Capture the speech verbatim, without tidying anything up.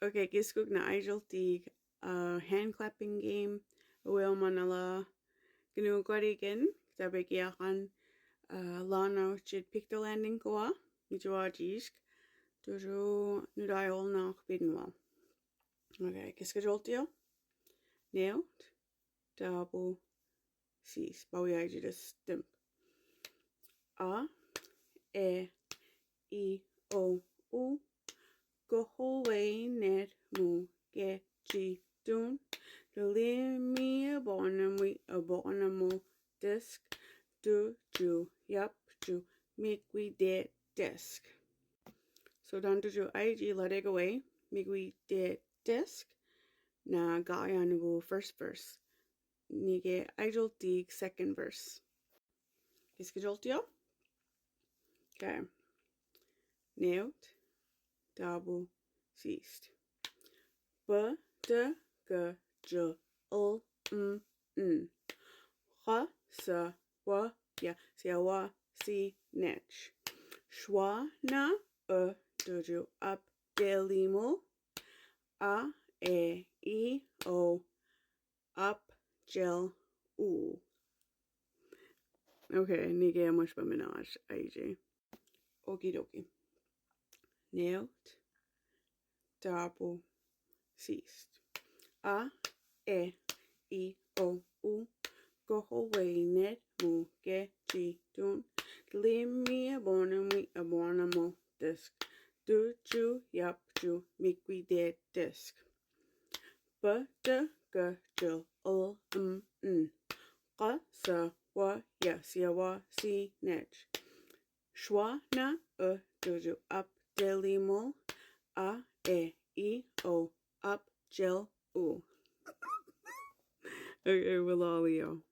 Okay, keskuk na aijoltik, uh, hand clapping game, uweo manala, kinu koriken, tabekiakan, uh, lana chit pictolanding koa, michua jisk, turu nudai olna binwal. Okay, keskuk joltio. Neut, tabu, sis. Bawi aiji da stimp. A, e, i, o, u. Goho wei net mu ke chi tun. Limi abonamui abonamo disk. Du ju yap ju migwi de disk. So dan du ju aiji ladegaway migwi de disk. Na gaya nugu first verse. Nige aijoltik second verse. Keskuk joltio. Okay. Neut, tabu, sist. Ba, da, ga, ja, l, m, n. Ga, sa, wa, ya, sia, wa, si, nech. Shwa, na, a, du ju, ap, de, li, mul. A, e, i, o, ap, jel, u. Okay, nige much ba minaj aiji. Okie dokie. Neut, tabu, sist. A, e, i, o, u. Goho wei net mu ke chi tun. Limi abonamui abonamo disk. Du ju yap ju migwi de disk. Ba, da, ga, ja, l, m, n. Ga, sa, wa, ya, sia, wa, si, nech. Shwa, na, a, du ju, ap, de, li, mul. A, e, i, o, ap, jel, u. Okay, well, all you.